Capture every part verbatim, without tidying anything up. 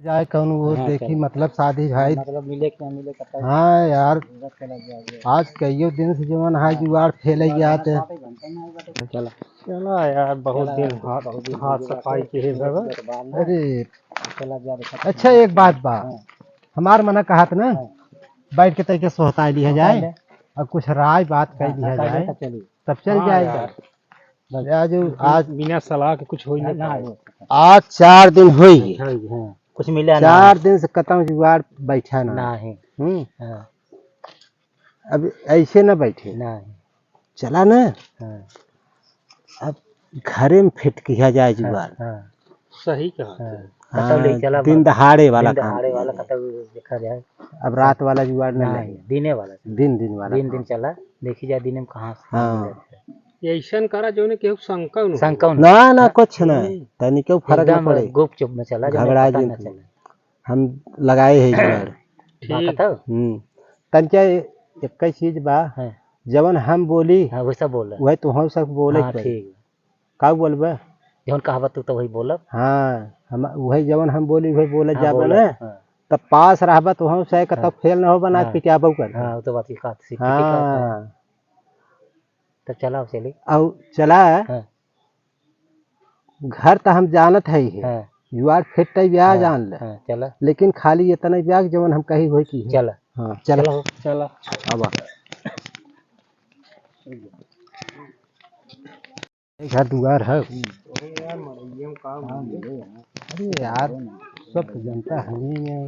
जाए कौन वो हाँ, देखी, चलो। मतलब शादी भाई। मतलब मिले क्या मिले, कब तक हाँ यार, सूरज चला गया ये। आज कईयो दिन से जवन है जुगाड़ फेल ही जात है। सात घंटे में आएगा तो चला। चला यार, बहुत चला दिन यार, हाथ, बहुत दिन हाथ हो गया, सफाई के है बाबा। अरे, चला गया देखा। अच्छा, एक बात बा, हाँ। हमार मना कहत ना, हाँ। बैठ के तैके सोहता लिया सोहता जाए ले। और कुछ राय बात कर हाँ, लिया हाँ, जाए, तब चली। तब चल हाँ जाए। यार। बस। आज, आज बिना सलाह के कुछ हो ही नहीं ना, पाए। हो। आज चार दिन होई। हाँ, हाँ। कुछ मिला ना। चार दिन से कतौ जुगाड़ बैठा ना। ना है। हम्म। हाँ। अब ऐसे ना बैठे। ना है। चला ना। हाँ। अब घरे में फिट किया जाए जुगाड़। हाँ, हाँ। सही कहा हाँ। तू। हाँ, कतौ ले चला दिन बाबा। दहाड़े वाला दिन काम दहाड़े किया वाला जाए। कतौ देखा जाए। अब रात वाला जुगाड़ ना ना ले। है, दिने वाला। दिन, दिन वाला दिन, काम। दिन चला, देखी जाए दिने में कहाँ से हाँ। मिल जाए। ये ऐसन करा जौने केहू शंका न हो। शंका न ना, हो। ना, हाँ? कुछ ना। हम्म। तनी केहू फर्क ना एकदम पड़े। गुपचुप में चला, जौने घबरा पता जिन ना तू। चले। हम लगाए हैं जुगाड़। ठीक। बात है? हम्म। तनके एक ही चीज बा, हाँ। जवन हम बोली, हाँ, वैसा बोल रहा। वही तो हम सब बोले हाँ, के पड़ी। ठीक। का बोलबे? जवन कहबा तू तो वही बोलब। हाँ, हम वही जवन हम बोली वही बोले हाँ, जाबे बोलब, ना। हाँ। तब पास रहबा तो हम से कतौ हाँ। फेल ना हो बना हाँ। पिटाबो कर। हाँ, वो तो बात की बात सीख के ठीक है। हाँ। तब चला, चली। अउ चला, हाँ। घर त हम जानत है ही। हाँ। You are fit है, या हाँ, जान ले। हाँ, चला। लेकिन खाली इतना ब्याह जवन हम कही होई की है। चला। हाँ, चला। चला हो। चला। अब आ। घर दुआर है। अरे यार, सब तो जनता है ही है।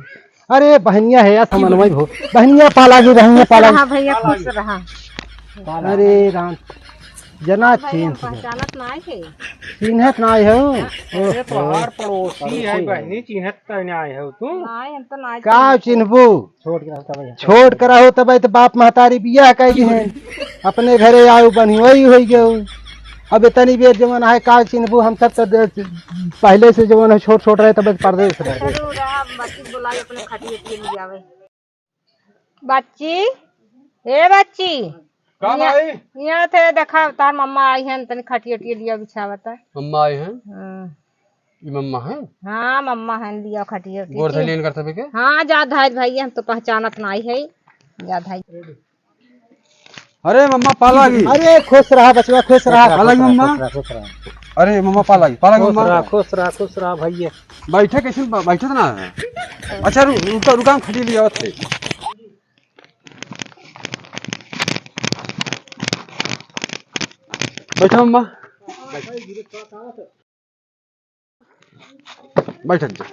अरे बहनिया है यार, समन्वय हो। बहनिया पाला जी, बहनिया पाला जी। हाँ भैया, खुश रहा। अरे राम, जना भाई, हम चिन्ह पहचानत ना आए है। चिन्हत ना आए हो? अरे तोहार पड़ोसी है बहनी, चिन्हत तो ना आए हो तू। नहीं, हम तो ना का चिन्हबू? छोट के रहो तब, छोट के रहो तब तो बाप महतारी बियाह कइ दिहे। अपने घरे आउ बनी वही होइ गयो। अब इतनी बेर जवन है का चिन्हबू, हम सब तो दे-, पहले से जवन है छोट छोट रहे तब परदेश रहे। जरूर रहा, बच्ची बुलाई अपने खटिया के लिए आवे। बच्ची, ए बच्ची। का यहाँ, माई? यहाँ थे देखा, तार मम्मा आई हैं, तनी खटिया उटिया लिया बिछावत है। मम्मा आई हैं? हाँ। ई मम्मा हैं? हाँ, मम्मा हैं, लिया खटिया उटिया गोड़ की। धइले इनकर सबके? हाँ, जा धाई भैया, हम तो पहचानत नाई है। जा धाई। अरे मम्मा, पाला गी। अरे खुश रहा बचवा, खुश रहा। पाला गी मम्मा। खुश रहा, खुश रहा। अरे मम्मा, पाला गी, पाला गी खुश मम्मा। रहा, खुश रहा, खुश रहा भैया। बैठे कैसे ब-, बैठे तो ना है। अच्छा रु-, रुका, रुका, हम खटिया लिया थे। बैठा मम्मा। बैठा जा।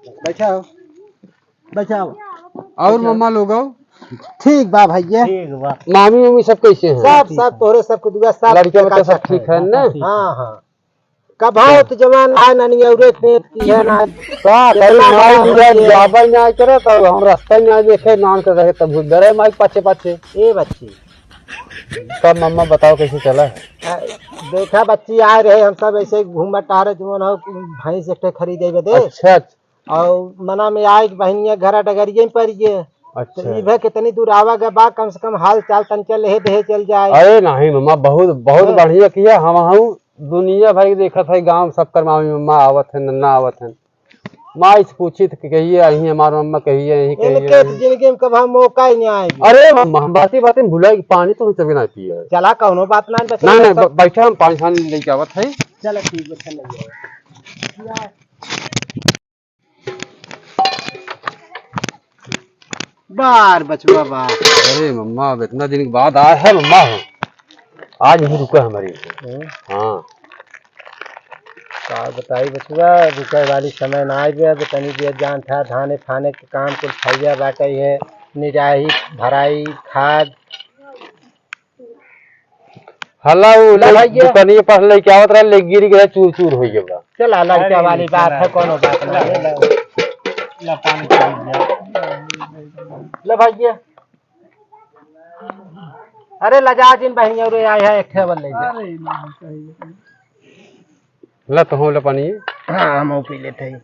बैठा हो। बैठा हो। और मम्मा लोग आओ। ठीक बा भैया। ठीक बा। मामी, मामी सब कैसे हैं? सब, सब तोहरे सबके दुआ, सब लड़के बच्चे सब चकाचक ठीक है। हैं ना? हाँ, हाँ। कब आओ तो जवान आए ना, नहीं औरे पेट की है ना। का करी, इतना माई बड़ा दुआ हो गया। जाबे ना करे, तब हम रास्ता ना देखे, नान के रहे, तब डरे माई पाछे पाछे। ए बच्ची, तब मम्मा बताओ कैसे चला है? आ, देखा बच्ची, आए रहे हम सब ऐसे घूमत टहरे, जवन हो भैंस एक ठे खरीदे बदे। अच्छा, अच्छा। और मना में आए कि बहनिया घरा डगरिये में पड़ गए। अच्छा। तो ई भे कितनी दूर आवा गा बा, कम से कम हाल चाल तनिका लेहे देहे चल जाए। अरे नहीं मम्मा, बहुत, बहुत हाँ। बढ़िया किया। हम, हम दुनिया भर के देखत है, गाँव सब कर मामी मम्मा आवत है, नन्ना आवत है। माई से पूछी तो कहिए, "अहीं हमार मम्मा कहिए, अहीं कहिए, इनके अहीं।" जिंदगी में कभी मौका ही नहीं आएगी। अरे, हम, हम बाती, बाती में भुला कि पानी तो हम सभी ना पिए। चला, कौनो बात ना, बस नहीं, नहीं, सब ब-, बैठा, हम पानी, पानी लेके आवत है। चला, ठीक है, चल ले। बार बचवा बा। अरे मम्मा, अब इतना दिन के बाद आया है मम्मा, हम आज ही रुका हमारी। हम्म। हाँ। का बताई बचवा, रुके वाली समय ना आई बे, अब तनी देर जान था, धाने फाने के काम कुल फैया बाटे है, निराई, भराई, खाद। हला उ ले ले भैया। दुकानिए पर लेके आवत रहा, ले गिर गया, चूर चूर हो गया बा। चला, लड़का अरे, वाली बात चला। है, कोनो बात ना है। ला, ला पानी पी लिया। ले भैया। अरे लजा जिन बहिनिया रे, आए है एक ठेवल ले जा। अरे ना, सही है। ला तो हम ला पानी। हाँ, हम पी लेते हैं।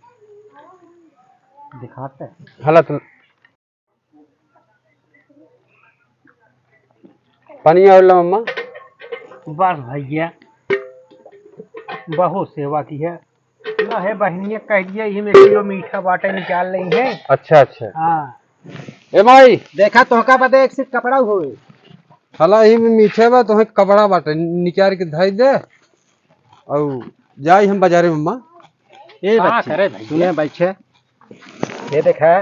दिखाते हैं। हला तो पानी और ला मम्मा। बस भैया, बहुत सेवा की है। अहे बहिनिया कह दिया, इही में किलो मीठा बाटे निकाल लेई है। अच्छा, अच्छा। हाँ। ए माई। देखा तोहका बदे एक सीट कपड़ा होए। हला इही में मीठे बा, तोहे कपड़ा बाटे, निकाल के धई दे। अउ जाई हम बाजारे में, अम्मा। ए का बच्ची, करे भाई? सुने बच्चे, ये देखा,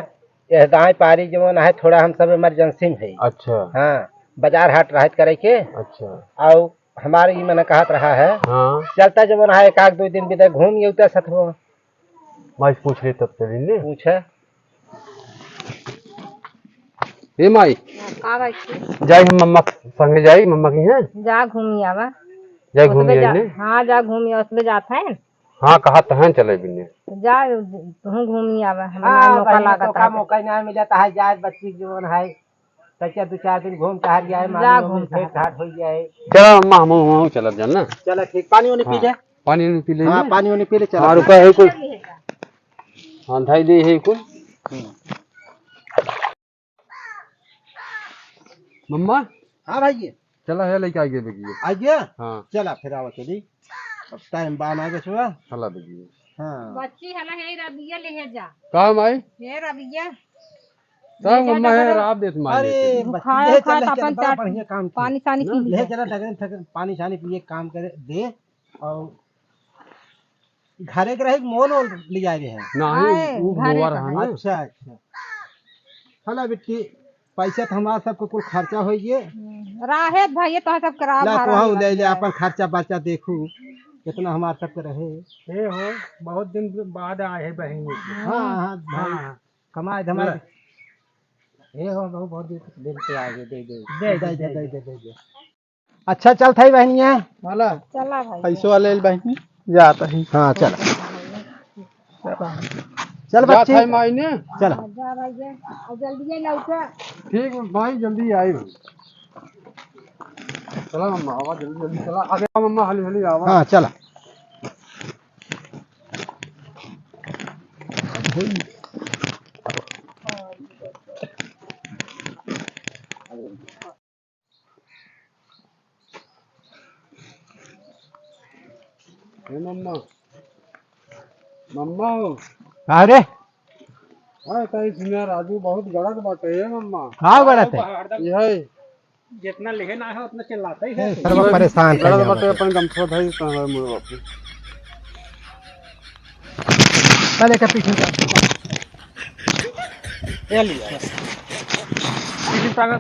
यह दाएं पारी जवन है, थोड़ा हम सब emergency में है। अच्छा। हाँ, बाजार हाट रहत करे के। अच्छा। अउ हमारे ई मने कहत रहा है। हाँ। चलता जवन है, एक आध दो दिन बिदे घूम ये उतर सथबो। माई पूछ ले तब चली ने। पूछे। ए माई। का भाई? जाई हम मम्मा संगे जाई, मम्मा किहाँ। जा घूमी आवा। जाई घूमी ओतबे आई जा, ने। हाँ, जा घूमी, ओतबे जात है। हाँ, कहा तो हैं चले बिन्ने। जा, तू घूमी आवा, हमें हाँ, ना मौका बहिनी, लागत तोका है। मौका ही ना मिलत है, जाए बच्ची जवन है। तब क्या दो चार दिन घूम टहर जाए, जा मामी घूम उमी भेंट टहर। घाट हो जाए। चला अम्मा, हम, हम चलब जान ना। चला ठीक, पानी उनी पी हाँ, ले। पानी उनी पी ले हाँ, ने। पानी उनी पी ले, चला हाँ, फिर। रुका है कुल। हाँ, धाई दे है कुल। हम्म। मम्मा। हाँ भाई। चला है लेके आ गए बेगिए। आ गया? हाँ। चला फिर आवा चली। अब टाइम बान आ गया छुआ। चला बेगिए। हाँ। बच्ची हला हे रबिया ले हे जा। का माई? हे रबिया। सब ले जा मम्मा है डगरे। राब देत माई अरे, लेके। बच्ची बुखार ले खात चल, ले अपन चल, बड़ा चाट बढ़िया काम किया। पानी सानी ना? पी ले ले। चला डगरे ठगरे पानी सानी पिए काम करे दे। और घरे के रहे, मोल ओल ले जाए रहे हैं। नहीं, आए, वो घरे गोबर का है है। ना। अच्छा, अच्छा। हला बिट्टी, पैसा तो हमारा सबको कुल खर्चा हो गए। हम्म, राहे भाई, तो सब करा ला, भरा कोहू ले ले, अपन खर्चा बर्चा देखू, कितना हमारा सबके रहे। ए हो, बहुत दिन बाद आए हैं बहिनी के। हाँ, हाँ, भाई, हाँ। कमाए धमाए। ले। ए हो, बहुत, बहुत दिन, दिन पे आ गए, दे दे। दे दे, दे दे, दे दे। दे दे, दे दे। अच्छा, चल थाई बहनिया। माला। चला भाई। पैसो वाले ले बहनी। जात ही। हाँ, चला। चला। चल जात बच्ची। है माई ने। चला। जा भाई, जा। और जल्दी ही लौटा। ठीक भाई, जल्दी आई भाई। चला मम्मा, आवा जल्दी, जल्दी चला। अरे मम्मा, हली, हली आवा। हाँ, चला। ए मम्मा, मम्मा हो। का रे? अरे, तई सुनिया राजू बहुत गड़त बाटे, ए मम्मा। का गड़त है? यही। जितना लेहे ना है, उतना चिल्लाता ही है। ए, सर्व परेशान कर गड़त दिया बाटे, बाटे। अपन गमछा धई, तो हमारे मुंह बापू। पहले का पीछे का। ये लिया। पीछे का।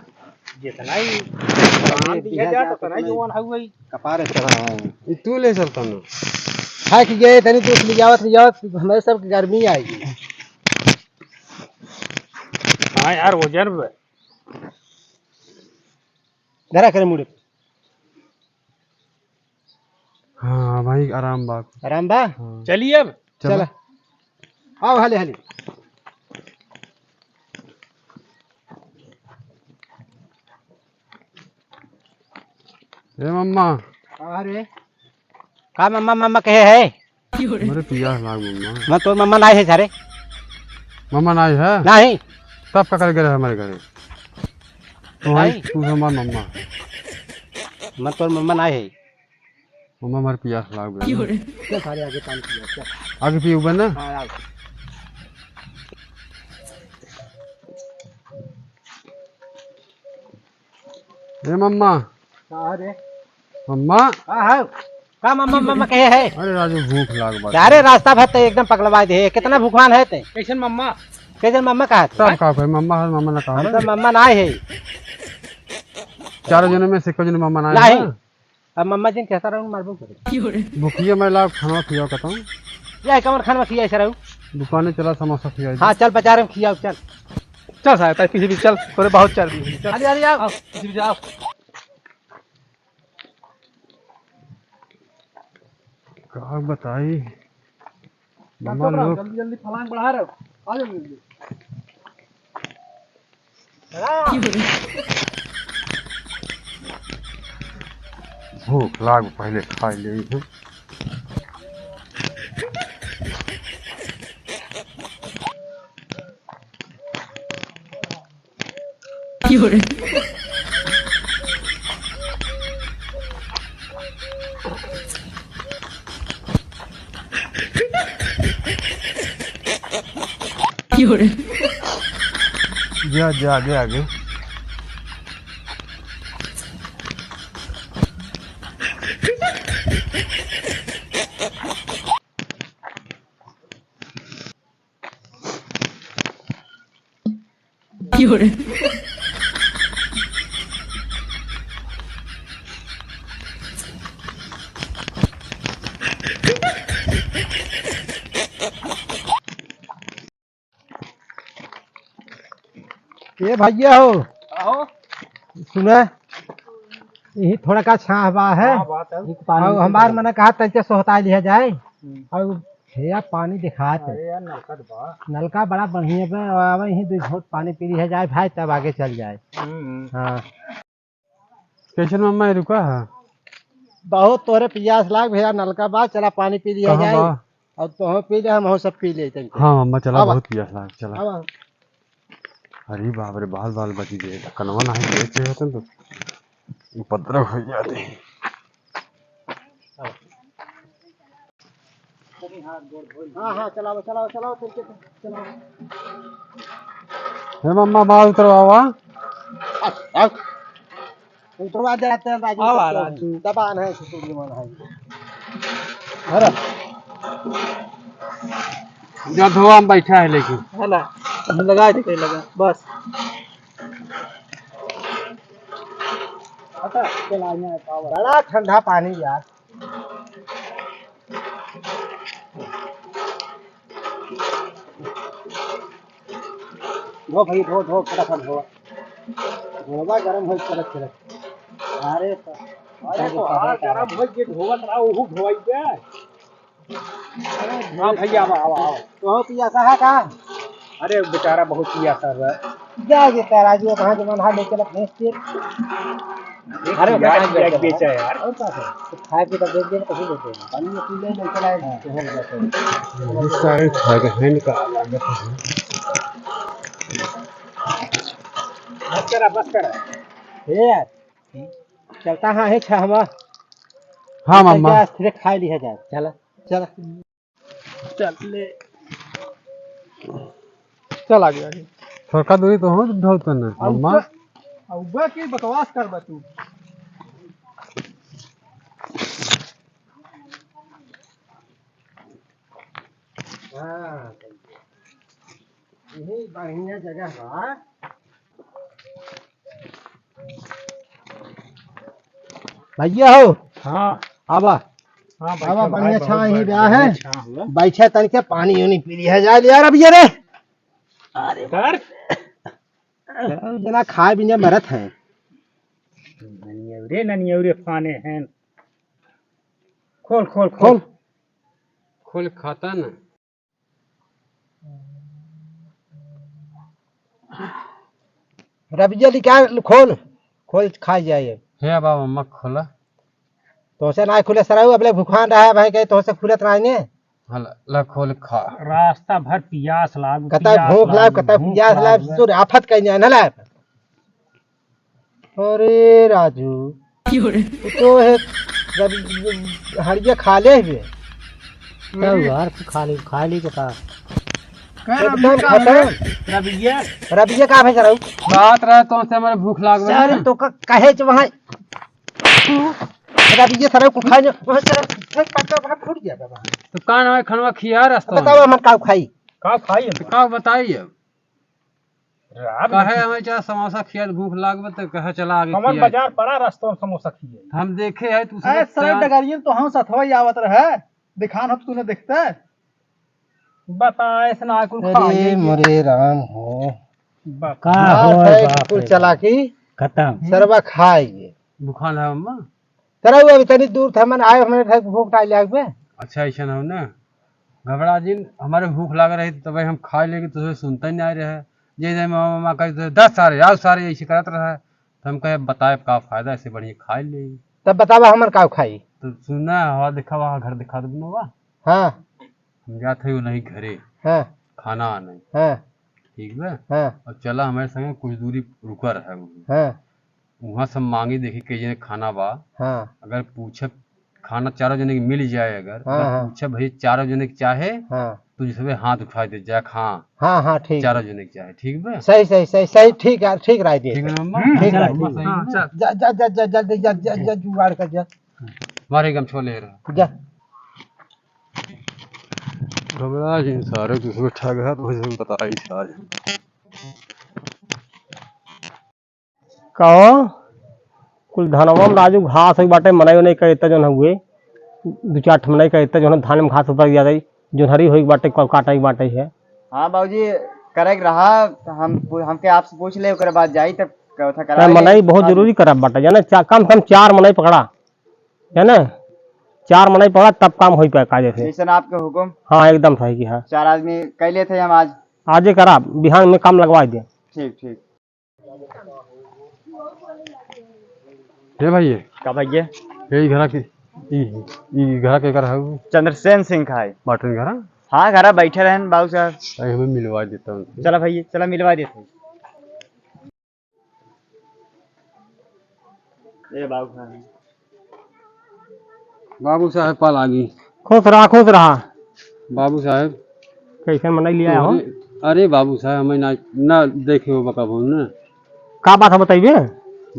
जितना ही पानी दिया जाए, उतना ही जवान है वही। कपारे चढ़ा है। ई तू ले चलता ना। खाए के गए, तनी दूध ले जावत, ले जावत, हमारे सब गर्मी आएगी। हाँ यार, वजन बे। धरा करे मुड़े। हाँ भाई, आराम बा। आराम बा? हाँ। चलिए अब। चला। चला। आओ, हाले, हाले। ए मम्मा। अरे। का मम्मा, मम्मा कहे है? अरे पियास लाग मम्मा। मैं तोर मम्मा नाहीं है सारे। मम्मा नाहीं है? नाहीं। तब का करे गए हमारे घरे? तो वही नहीं। तू हमार मम्मा। मैं तोर मम्मा नाहीं है। मम्मा, हमारे पियास लाग गया। चल, सारे आगे पानी पिया, चल। आगे पिए ऊपर ना? हाँ, आगे। ए मम्मा। हाँ रे। मम्मा। हाँ, हाँ। का मम्मा, मम्मा कहे है? अरे राजू, भूख लाग बा। अरे रास्ता भर ते एकदम पगलवा दे, कितना भूखवान है ते? कैसन मम्मा? कैसन मम्मा कहा थे? सब का कोई मम्मा है, मम्मा ना कहा हम तो है। मम्मा ना है। चारों जने में से कोई जने मम्मा ना नहीं। है? अब मम्मा जिन कहता रहूं, मारबो करे। भुखिया मैं लाओ, खाना खियाओ कहता हूँ। ये कमर खाना खिया ऐसा रहू। दुकाने चला, समोसा खियाई दे। हाँ, चल बाजार में खियाओ, चल। चल साहब, ताई पीछे भी चल, तोरे बहुत चल रही है। चल। अरे, अरे, आओ। आओ, पीछे भी जाओ। का बताई? मम्मा लोग जल्दी, जल्दी फलांग बढ़ा रहे हो। आ जाओ जल्दी। भूख लाग, पहले खा ले। क्यों रे? जा, जा, आगे, आगे। क्यों रे? ए भैया हो। आहो। सुना, यही थोड़ा का छाँह बा है। हाँ, बात है। और हमार मने कहा तैसे सोहता लिया जाए। हम्म। और भैया पानी दिखात है। अरे यार, नलका तो बा। नलका बड़ा बढ़िया बा, अब यही दो घूंट पानी पी लिया जाए भाई, तब आगे चल जाए। हम्म। हाँ। कैसन मम्मा, ये रुका है? बहुत तोहरे पियास लाग भैया, नलका बा, चला पानी पी लिया कहाँ जाए। बा? अब तोहूँ पी ले, हम सब पी ले तनी। हाँ मम्मा, चला, आवा। बहुत पियास लाग, चला। आवा। अरे बाप रे, बाल बाल बची दे, कनवा ना है, बेचे होते तो उपद्रव हो जाते। हाँ, हाँ, चलाओ, चलाओ, चलाओ, चल के, चलाओ। हे मम्मा, बाल उतरवावा। आ, आ। उतरवा देते हैं, राजू, आवा, राजू। दबान है, सुतुलिमान है। अरे। जा धोआ में बैठा है लेकिन। है ना? हम लगा दे, कहीं लगा, बस। हटा, चला, यहाँ पावर। बड़ा ठंडा पानी यार। धो भाई, धो, धो, फटाफट धो। धोबा गरम होई चलत चलत। अरे तो, अरे तो हाथ गरम होई के धोवत रहा, ओहू धोवाई के। हाँ भैया, आवा, आवा, आवा। तो पियासा है का? अरे बेचारा बहुत पियासा है। जा ये तेरा जो कहाँ जमान हाल लेके लग भैंस के। अरे अरे यार, बेचारा बेचा है यार। और का है? तो खाए के तो बेच दे, कहीं लेते हैं। पानी में पी ले, लेके आए। हाँ। तो हो गया तो। ये सारे खा के हैं का लागत है। बस करा, बस करा। ए यार, चलता हाँ है छहवा। हाँ, चल मामा। जा, फिर खाए लिया जाए। चला, चला। चल ले। चल आगे, आगे। थोड़का दूरी तो हो, ढोल तो ना, अउबा, मामा। अउबा की बकवास कर बा तू। हाँ, यही बढ़िया जगह बा। भैया हो। हाँ। आवा। हाँ, आवा, बैठा, बढ़िया भाई, छाँह बहुत ही बढ़िया रहा है। छाँह हुआ। बैठे तनिके पानी उनी पी लिया जाए यार, अब ये रे। अरे सर। जना खाए बिना मरत है। ननियौरे, ननियौरे फाने हैं। खोल, खोल, खोल। खोल। खोल खाता ना। रबिया लिका खोल, खोल खा जाए। हे बाबा, मत खोला। तोसे ना खुले सरऊ, अबले भुखान रहा है भाई, कहीं तोसे खुलत ना आईने। हाँ, ला, ला खोल खा। रास्ता भर पियास लाग, कतई पियास भूख लाग, लाग, कतई भूख पियास लाग, लाग। सुर आफत कहीं जाए ना लाग। अरे राजू, क्यों रे? तू तो है, जब हड़िया खा ले हुए। तब यार खा ली, खा ली के का? कह एकदम रबिया का खत्म। है? रबिया? रबिया का है जरा? बात रहे तो से हमारे भूख लाग गई सारे ना। तो का, कहे जो वहाँ रबिया सारे को खाए जो, वहाँ सारे, वहाँ पत्ता वहाँ फूट गया बाबा। तो का ना है, खनवा खिया रस्तो बताओ में। हम का खाई? का खाई हम? तो का बताई अब? राम काहे नहीं। हमें चाहे समोसा खिया, भूख लागबे तो कहे चला आगे हमर खिया। बाजार पड़ा, रस्तों में समोसा खिए। हम देखे है तू अरे सब सर चार डगरियन तो हम सथवा ही आवत रहे, दिखान हो तूने देखते। बता, ऐसे ना कुल अरे खाइए। मोरे राम हो। बाप का बाप हो, है, बाप कुल रे। चालाकी खत्म। सरवा खाइए। भुखान है अम्मा? तरह अभी तनी दूर था, मन आए, हमने ठेक भूख टाइल आग में। अच्छा, ऐसा ना हो ना, घबरा जिन, हमारे भूख लाग रही तो भाई हम खा लेंगे, तुझे सुनता ही नहीं आ रहा है। जे जे मामा, मामा कहे, "दस सारे, आओ सारे", ऐसे करत रहा है। तो हम कहे, "बताए का फायदा, ऐसे बढ़िया खा ले।" तब बतावा, हमन का खाई? तो सुना, हवा दिखा, वहाँ घर दिखा दे बनवा। हाँ। हम जात है नहीं घरे। हाँ। खाना आने। हाँ। ठीक बा? हाँ। और चला हमारे संगे कुछ दूरी रुका रहा है। हाँ। वहाँ सब मांगी देखी कई जने खाना बा। हाँ। अगर पूछे खाना चारों जने के मिल जाए अगर, हाँ, अगर हाँ। पूछे भाई चारों जने के चाहे, हाँ। तू जैसे हाथ उठा दे, जा खा। हाँ, हाँ, ठीक। चारों जने के चाहे, ठीक बा? सही, सही, सही, सही, ठीक है, ठीक राय दे। ठीक है ना, अम्मा? हम्म, ठीक चल, राय अम्मा, दे। सही हाँ, बा? चल। जा, जा, जा, जा, जल्दी जा, जा, जा, जुगाड़ कर जा। हमारे गमछो ले रहा। जा। घबरा जिन सारे, तू सब ठग है, तो सब बताई सारे। कहो, कुल धनवा में राजू घास होई बाटे, मनई ओनई का इतना जौन हुए, दू चार ठे मनई का इतना जौन धान में घास उतर जाता है, जोन्हरी होई बाटे, कल काटे बाटे है। हाँ बाबूजी, करे के रहा, तो हम, हमके आपसे पूछ ले, ओकरे बाद जाई, तब कथा करा अरे, ले। मनई बहुत हाँ। जरूरी करब बाटे, जाने, चा-, कम से कम चार मनई पकड़ा, जाने, चार मनई पकड़ा, तब काम होई पाए कायदे से। जैसन आपके हुक्म। हाँ, एकदम सही की है। चार आदमी कह लेते हम आज। आजे करा, बिहान में काम लगवा दे। ठीक, ठीक। हे भैया। का भैया? ये घरा के, ई, ई घरा के कर है वो? चंद्रसेन सिंह का है। बाटन घरा? हाँ, घरा बैठे रहन बाबू साहब। अरे, हमें मिलवा देता हूँ। चला भैया, चला मिलवा देते हैं। ए बाबू साहब। बाबू साहब पाल आ गई। खुश रहा, खुश रहा। बाबू साहब। कैसे मनई लिया हो? अरे, अरे बाबू साहब, हमें ना, ना देखे हो बका भवन ना। का बात है बताइबे?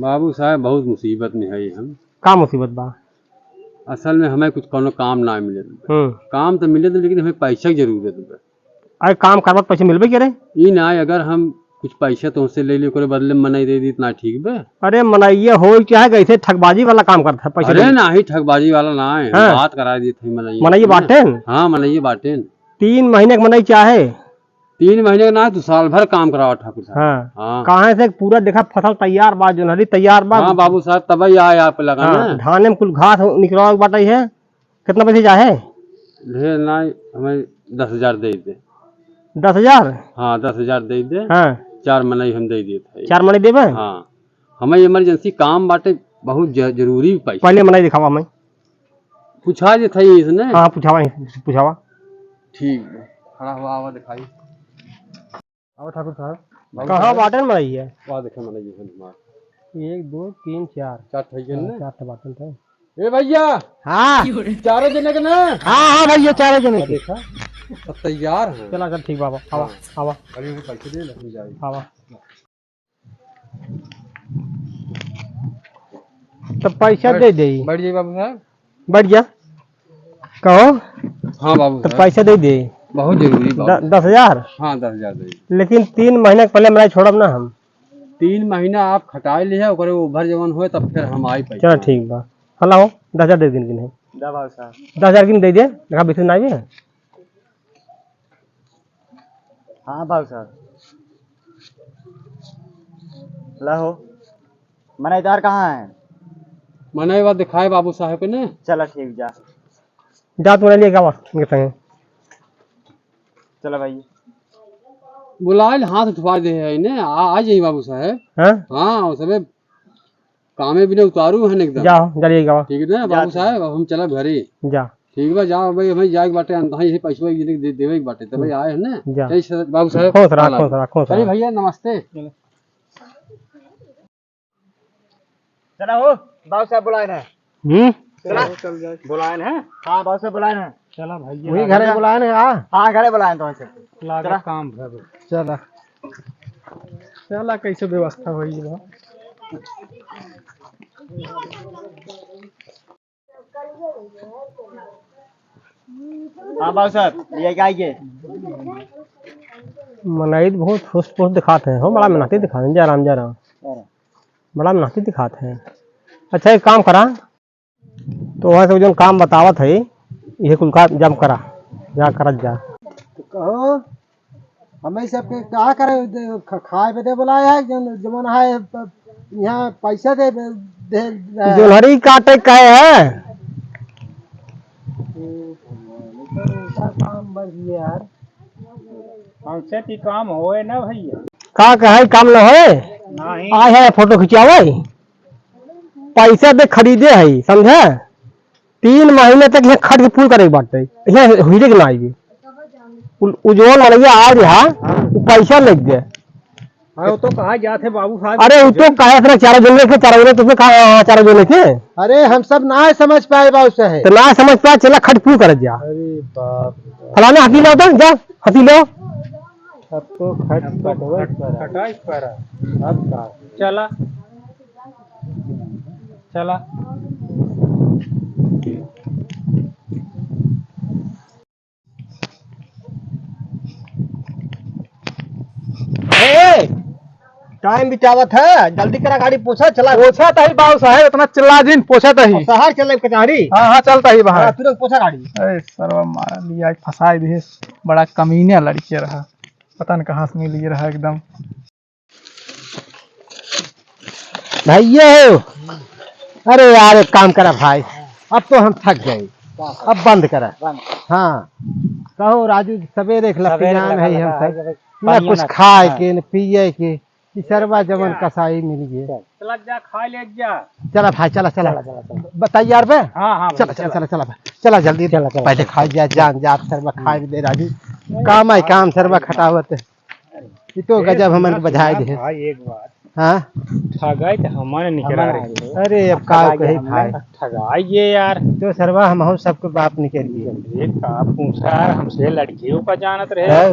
बाबू साहब, बहुत मुसीबत में है हम। का मुसीबत बा? असल में हमें कुछ कौनो काम ना मिले। हम्म। काम तो मिले तो, लेकिन हमें पैसा की जरूरत बा। अरे काम करबा त पैसा मिलबे करे। ई ना, अगर हम कुछ पैसा तुमसे ले ले, ओकरे बदले में मनई दे दी, इतना ठीक बा? अरे मनई ये हो चाहे कैसे ठगबाजी वाला काम करता है, पैसा अरे दे। नाही, ठगबाजी वाला ना है, हम हाँ। बात करा दी थी मनई। मनई बाटेन? हाँ, मनई बाटेन। तीन महीने के मनई चाहे? तीन महीने के ना, तू साल भर काम करावा ठाकुर साहब। हाँ। हाँ। कहाँ से पूरा देखा फसल तैयार बा, जोन्हरी तैयार बा। हाँ बाबू साहब, तब ही आए आप लगा हाँ, ना। धाने में कुल घास निकलवा के बाटे है। कितना पैसे चाहे? ढेर ना, हमें दस हजार दे दे। दस हजार? हाँ, दस हजार दे दे। हाँ। चार मनई हम दे देत है। चार मनई देबे? हाँ, हमें emergency काम बाटे, बहुत ज-, जरूरी पैसा। पहले मनई दिखावा हमें। पूछा जे था इसने? हाँ, पूछावा, पूछावा। ठीक है, खड़ा हुआ, आवा दिखाई। आओ ठाकुर साहब। बाबू कहाँ साहब। बाटन में आई है? वाह, देखे मनई है हमार। एक, दो, तीन, चार। चार ठे हाँ, ने? चार ठे बाटन थे। ए भैया। हाँ। चारों जने के ना? हाँ, हाँ भैया, चारों जने के। देखा, सब तैयार हैं। चला, चल ठीक बाबा, आवा, हाँ। आवा। अरे, वो पैसे दे ले, हम जाए। आवा। तो पैसा बैठ, दे दे। बैठ जाइए बाबू साहब। बैठ जा। कहो। हाँ बाबू तो साहब। पैसा दे दे। बहुत जरूरी बाबू। द-, दस हजार? हाँ, दस हजार दे दे। लेकिन तीन महीने के पहले मनई छोड़ब ना हम। तीन महीना आप खटाए लिहे, ओकरे ऊपर जवन होए, तब फिर हम आई पैसा। चलो ठीक बा। हला हो, दस हजार दे दिन गिन है। दा बाबू साहब। दस हजार गिन दे दे, देखा बिल्कुल ना आइए। हाँ बाबू साहब। ला हो। मनई इधर कहाँ है? मनई बा दिखाए बाबू साहब के ने। चला ठीक जा। जा तू ले के आवा, इनके संगे। चला भाई। बुलाए ले हाथ उठवा दे है ने, आ, आ जाई बाबू साहब। हाँ? हाँ, वो सबे कामे बिना उतारू हन एकदम। जाओ, जा ले के आवा। ठीक है ना बाबू साहब, अब हम चलब घरे। जा। ठीक बा, जाओ भाई, हमें जाए के बाटे, अंत यही पैसवा एक जने के दे देवे के बाटे, तब भाई आए हैं ना। जा। जय श्री बाबू साहब। खुश रहा, खुश रहा, खुश रहा। भैया नमस्ते। चला हो, बाबू साहब बुलाए हैं। हम्म? चला। चल जाए। बुलाए हैं। हाँ, बाबू साहब बुलाए हैं। चला भैया। वही घरे बुलाए हैं, हाँ? हाँ, घरे बुलाए हैं तो। लागा चला। काम भर। चला। चला, कैसे व्यवस्था होई बा? हाँ बाबू साहब, ये क्या ये? मनई त बहुत फुस फुस दिखात है, हो बड़ा मेहनती दिखात है, जय राम, जय राम। बड़ा मेहनती दिखात है। अच्छा, एक काम करा, तो वहाँ से जौन काम बतावत है, ये कुल काम जम करा, जा करत जा। तो कहो, हमें सबके का करे, दे-, ख-, खाए बदे बुलाया है, जौन जमाना है, प-, यहाँ पैसा दे, दे, दे। जोन्हरी काटे कहे है। ए, तो ऐसा काम बढ़ गया यार। हमसे भी काम होए ना भैया। का कहे काम न होए? नहीं। आए है फोटो खिंचावे, पैसा दे खरीदे है, समझे? तीन महीने तक यहाँ खट के फूल करे के बाटे, यहाँ हीरे के ना आइबे। उ, उ जौन मनैया आ रहा, उ पैसा ले दे। अरे, वो तो कहा जात है बाबू साहब। अरे, वो तो कहा था चारों जने के, चारों जने तुझे कहा, हाँ, चारों जने के। अरे, हम सब ना समझ पाए बाबू साहब। तो ना समझ पाए, चला खट क्यों कर जा। अरे बाप रे। फलाना हथी लाओ तो, जा, हथी लाओ। अब तो खट खटाई पर है। अब का? चला। चला। ए, टाइम बितावत है, जल्दी करा गाड़ी पोछा, चला। पोछा तही बाबू साहब, इतना चिल्ला जिन, पोछा तही। शहर चले कचहरी। हाँ, हाँ, चलता ही बाहर। हाँ, तुरंत पोछा गाड़ी। अरे सरवा मार लिया, फंसाई दिए, बड़ा कमीना लड़के रहा, पता न कहाँ से मिल रहा एकदम। भैया हो, अरे यार, एक काम करा भाई, अब तो हम थक गए, अब बंद करा। बंद। हाँ, कहो राजू, सवेरे एक लपियान है हम सब, न कुछ खाए के, न पिए के, ई सरवा जमन कसाई मिल गए। चला जा, खा ले जा। चला भाई, चला, चला। चला, चला, चला। बताइए यार बे। हाँ, हाँ भाई, चला, चला, चला। चला, चला भाई, चला जल्दी। चला, चला, पहले चला। खा जा, जान जा, सरवा खाए दे राजू। काम है काम, सरवा खटावत है। ये तो गजब हमन के बजाए दे। भाई, एक बात। हाँ? ठगाई तो हमन निकरा रहे। अरे, अब का कही भाई? ठगाई ये यार। तो सरवा हम सबके बाप निकल गए। ये का पूछा यार, हमसे लड़कियों का जानत रहे। हाँ।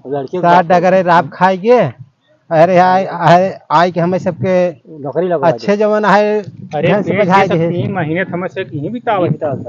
लड़कियों का सात डगरे राब खाए गए। अरे, आए, आए, आए के हमें सबके नौकरी लगवा दे। अच्छे जवन आए, अरे, ढंग से पेट बजाए के सब दे। तीन महीने तो हमें से कहीं बितावत।